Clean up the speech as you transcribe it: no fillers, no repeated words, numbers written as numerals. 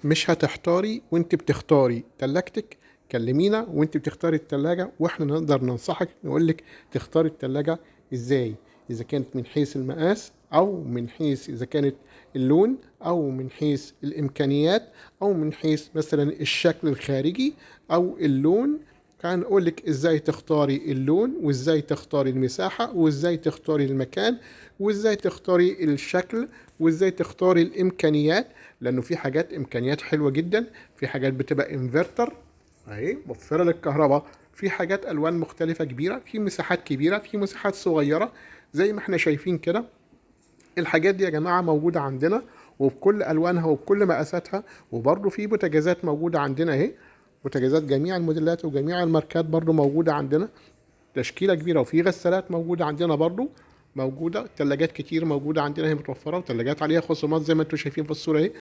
مش هتحتاري وانت بتختاري تلاجتك. كلمينا وانت بتختاري التلاجة واحنا نقدر ننصحك نقولك تختاري التلاجة ازاي، اذا كانت من حيث المقاس او من حيث اذا كانت اللون او من حيث الامكانيات او من حيث مثلا الشكل الخارجي او اللون. هنقول لك ازاي تختاري اللون وازاي تختاري المساحة وازاي تختاري المكان وازاي تختاري الشكل وازاي تختاري الامكانيات، لانه في حاجات امكانيات حلوة جدا، في حاجات بتبقى انفرتر اهي موفرة للكهرباء، في حاجات الوان مختلفة كبيرة، في مساحات كبيرة، في مساحات صغيرة زي ما احنا شايفين كده. الحاجات دي يا جماعة موجودة عندنا وبكل الوانها وبكل مقاساتها، وبرضو في بوتاجازات موجودة عندنا اهي، بوتاجازات جميع الموديلات وجميع الماركات برضو موجودة عندنا، تشكيلة كبيرة. وفي غسالات موجودة عندنا برضو موجودة، تلاجات كتير موجودة عندنا هي متوفرة، وتلاجات عليها خصومات زي ما انتم شايفين في الصورة اهي.